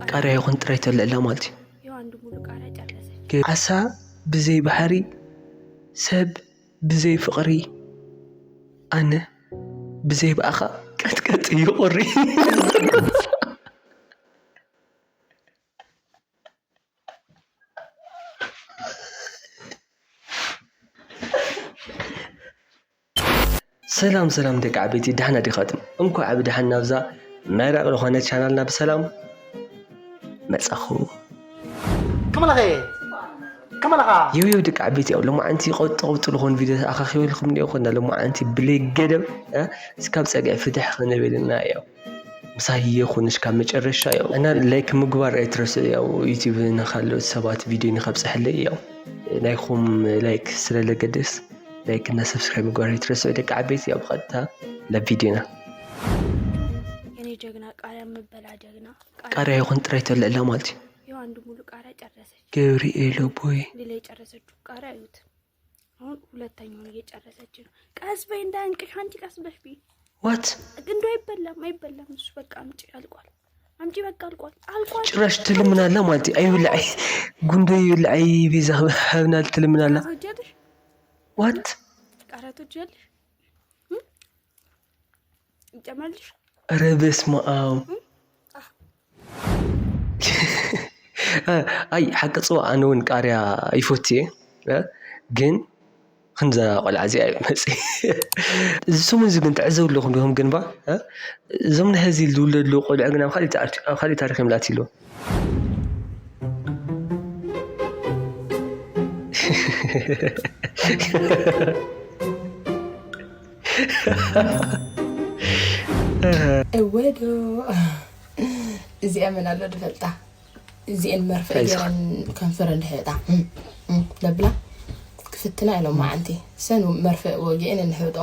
ቃርያ ይኹን ጥራይ ተልዕላ ማለት እዩ። ይኸው አንድ ሙሉ ቃርያ ጨረሰች። ገ- ዓሳ ብዘይ ባሕሪ፣ ሰብ ብዘይ ፍቕሪ፣ ኣነ ብዘይ ብኣኻ ቀጥቀጥ እዩ ቁሪ። ሰላም ሰላም ደቂ ዓበይቲ፣ ደሓና ዲኻትም? እንኳዕ ብደሓን ናብዛ መራቕ ዝኾነ ቻናልና ብሰላም መጻኹ። Come on, come on. የው የው ደቂ ዓበይቲ፣ ያው ሎማዓንቲ ቀውጢ ቀውጢ ዝኾኑ ቪዲዮ ኣኻኺበልኩም እኒኦ። ኮና ሎማዓንቲ ብለይ ገደብ፣ እ፣ እስካብ ጸግዒ ፍትሕ ክንብል ኢና። ያው ምሳይ ይኹን እስካብ መጨረሻ ያው እና ላይክ ምግባር ኣይትረስዑ። ያው ዩቲዩብ ንኻልኦት ሰባት ቪዲዮ ንኸብፅሐለይ ያው ናይኹም ላይክ ስለለገደስ ላይክ እና ሰብስክራይብ ምግባር ኣይትረስዑ ደቂ ዓበይቲ። ያው ብቐጥታ ናብ ቪዲዮና። የኔ ጀግና ቃርያ የምበላ ጀግና። ቃርያ ይኹን ጥራይ ተልዕላ ማለት እዩ። ይኸው አንድ ሙሉ ቃርያ ጨረሰች። ገብርኤል ኣቦይ ሌላ የጨረሰችው ቃርያ እዩት። አሁን ሁለተኛውን እየጨረሰች ነው። ቀስ በይ እንዳያንቅሽ አንቺ ቀስ በሽ ብይ። ዋት እንዶ አይበላም አይበላም። እሱ በቃ አምጪ አልቋል። አምጪ በቃ አልቋል አልቋል። ጭራሽ ትልምናላ ማለት እዩ። ኣይብላዕ ጉንዶ ይብላዕ ቤዛ ሃብና ትልምናላ። ቃርያ ትወጃለሽ? ዋት ቃርያ ትወጃለሽ? እም? ይጨመርልሽ? ኧረ በስመ ኣብ። ኣይ ሓቂ ጽዋ ኣነ እውን ቃርያ ይፈቱ እየ፣ እ፣ ግን ክንዛ ቆልዓ እዚኣ እዩ መጽእ። እዚ ሰሙን እዚ ግን ትዕዘቡ ኣለኹም ዲኹም ግን ባ፣ እ፣ እዞም ናይ ሀዚ ዝውለዱ ቆልዑ ግን ኣብ ካሊእ ታሪክ እዮም ላትይሉ። እወዶ እዚኣ መን ኣሎ ድፈልጣ? እዚአን መርፍእ ኣይዞኻ። ገይረን ከንፈረን ድሕጣ ለብላ ክፍትና ኢሎም መዓንቲ ሰን መርፍእ ወጊአን እንሕጦ።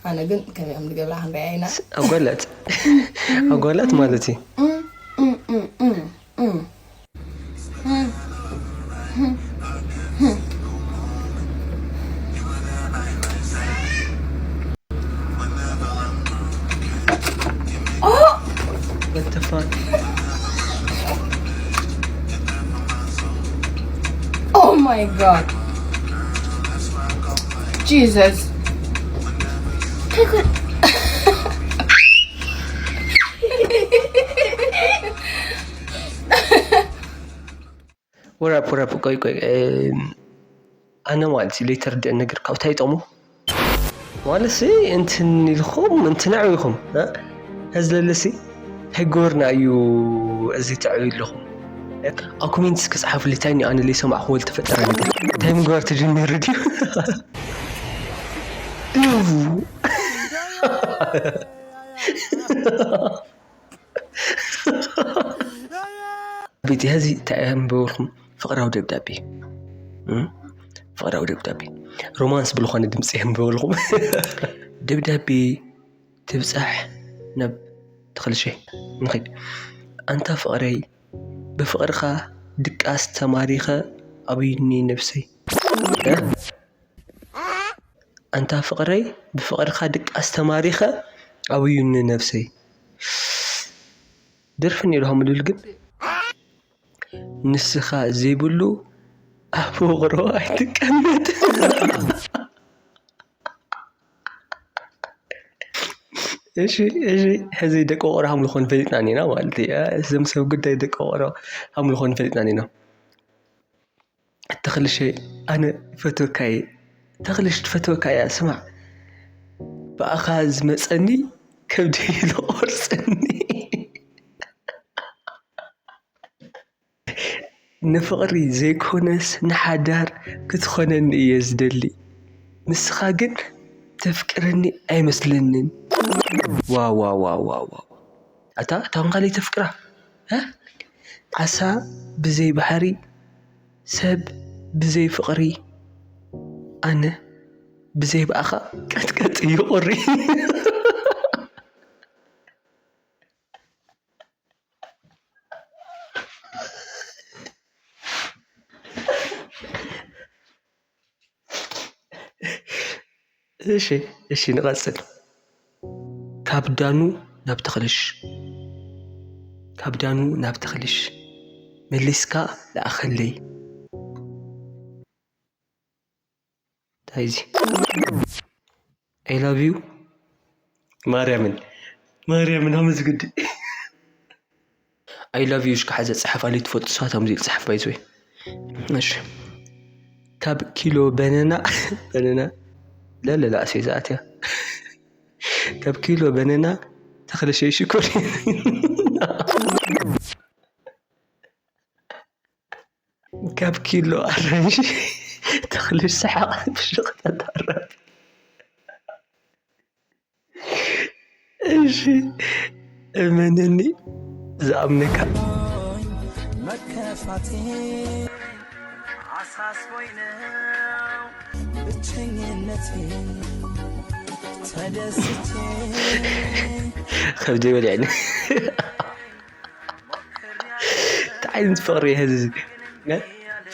ኣነ ግን ከመይ ከም ዝገብራ ክንሪኣ ኢና። ኣጓላት ኣጓላት ማለት እዩ። What the fuck? Oh my god. Jesus. ወራፕ ወራፕ ቆይ ቆይ እም፣ ኣነ ማለት እዩ ለይተርድአ ነገር ካብ እንታይ ይጠቕሙ ማለት ሲ እንትን ኢልኩም እንትን ኣዕቢኹም እ? እዚ ለለሲ እንታይ ገበርና እዩ እዚ ተዕብዩ ኣለኹም ኣብ ኮሜንት እስከ ጸሓፉ ልታይ ኣነ ለይሰማዕኹዎ ዝተፈጠረ ነገር እንታይ ምግባር ተጀሚሩ ድዩ ቤቲ ሀዚ እንታይ የንብበልኩም ፍቕራዊ ደብዳቤ እም? ፍቕራዊ ደብዳቤ ሮማንስ ብልኾነ ድምፂ የንብበልኩም ደብዳቤ ትብፃሕ ናብ ተኽልሸ ንኸይድ ኣንታ ፍቕረይ ብፍቕርኻ ድቃስ ተማሪኸ ኣብዩኒ ነብሰይ ኣንታ ፍቕረይ ብፍቕርኻ ድቃስ ተማሪኸ ኣብዩኒ ነብሰይ ደርፊ እኒኦ ዶ ምልብል ግን ንስኻ ዘይብሉ ኣብ ውቕሮ ኣይትቀመጥ እሺ እሺ ሕዚ ደቂ ውቕሮ ከም ዝኾኑ ፈሊጥና ኔና ማለት እዩ እዞም ሰብ ጉዳይ ደቂ ውቕሮ ከም ዝኾኑ ፈሊጥና ኔና ተኽልሸ ኣነ ፈትወካ እየ ተኽልሽ ትፈትወካ እያ ስማዕ ብኣኻ ዝመፀኒ ከብደይ ዝቆርፀኒ ንፍቕሪ ዘይኮነስ ንሓዳር ክትኾነኒ እየ ዝደሊ ንስኻ ግን ተፍቅረኒ ኣይመስለንን ዋዋዋዋዋ ኣታ እታ ጓል ተፍቅራ ዓሳ ብዘይ ባሕሪ ሰብ ብዘይ ፍቕሪ ኣነ ብዘይ ብኣኻ ቀጥቀጥ እዩ ቁሪ እሺ እሺ ንቐፅል ካብ ዳኑ ናብ ተኽልሽ ኣብ ዳኑ ናብ ተኽልሽ መሊስካ ለኣኸለይ። እንታይ እዚ? I love you ማርያምን ማርያምን ሃመ ዝግዲ I love you ሽካ ሓዘ ጸሓፍ ኣለ ትፈልጡ ሰባት ሃምዚ ይጽሓፍ ባይዝወይ። እሺ ካብ ኪሎ በነና በነና ለለላ ኣስቤዛ ኣትያ ካብ ኪሎ በነና ተኽለ ሸይ ሽኮር ካብ ኪሎ ኣራንሺ ተኽልሽ ሰሓቕ ብሽቕታ ታረፍ። እሺ እመነኒ ዝኣምነካ። መከፋቴ ኣሳስቦይ ነው ብቸኝነቴ ተደስቼ ከብደይ በሊዕኒ። እንታይ ዓይነት ፍቕሪ እዩ እዚ?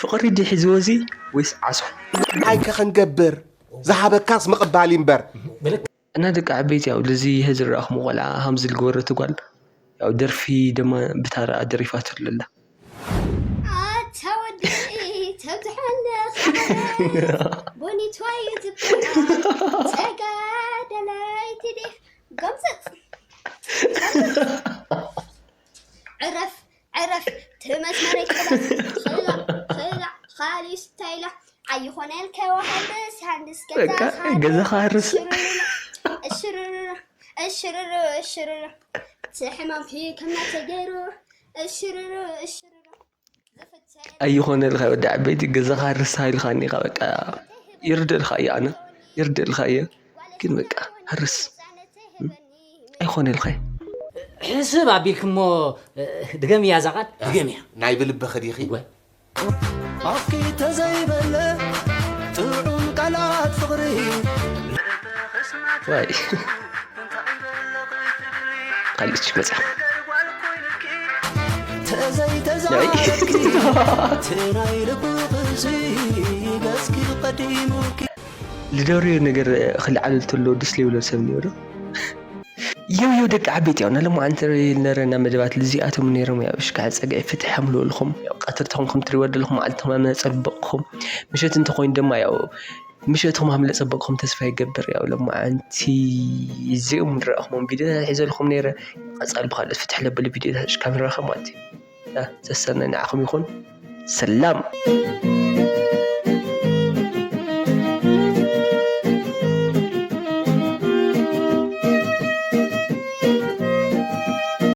ፍቕሪ ድዩ ሒዝዎ እዚ ወይስ ዓሶ? እንታይ ከ ክንገብር? ዝሃበካስ ምቕባል እዩ እምበር። እና ደቂ ዓበይቲ ያው ለዚ ይሄ ዝረኣኹም ቆልዓ ሃምዚ ልግበረቱ ጓል ያው ደርፊ ድማ ብታራ ደሪፋትሉ ኣላ። ኣታ ወዲ ተብዝሐለ ቦኒት ወይ ትብሃል ተጋደላይ ትዲህ ጎምዘጥ ዕረፍ ዕረፍ ትመስመረይ ክላ ክላ ክላ ኻሊስ ተይላ ኣይኾነልከ ወሃብስ ሃንድስ በቃ ገዛኻ ሃርስ። እሽርሩ እሽርሩ እሽርሩ ትሕማምኪ ከምና ተገይሩ እሽርሩ እሽርሩ ኣይኾነልካ ወዲ ዓበይቲ ገዛኻ ሃርስ ሃይልካ እኒኻ በቃ ይርደልካ እየ ኣነ ይርደልካ እየ ግን በቃ ሃርስ ኣይኾነልካ ሕስብ ኣቢልክሞ ድገምያ እዛ ቃል ድገምያ ናይ ብልብኺ ዲኺ እወ ኣፍኪ ተዘይበለ ጥዑም ቃላት ፍቕሪ ዋይ ካልእች መፅያ ተዘይተዛረብኪ ትናይ ልብኽሲ ገጽኪ ቀዲሙኪ ልደርዮ ነገር ክልዓል ተሎ ድስ ሊብሎ ሰብ ነይሩ የው የው ደቂ ዓበይቲ ያው ናለማ ኣንተ ነረና መደባት ልዚኣቶም ነይሮም ያው ሽካ ፀግዒ ፍትሕ ኣምልወልኩም ያው ቀትርትኹም ከም ትሪወደልኩም መዓልትኹም ኣመፀበቕኩም ምሸት እንተኮይኑ ድማ ያው ምሸትኹም ኣምለፀበቕኩም ተስፋ ይገብር ያው ለማዓንቲ እዚኦም ንረእኹም ቪድዮ ሒዘልኩም ነይረ ቀፃል ብካልኦት ፍትሕ ለበሉ ቪድዮታት ሽካ ንራኸብ ማለት እዩ ሰሰናይ ንዓኹም ይኹን ሰላም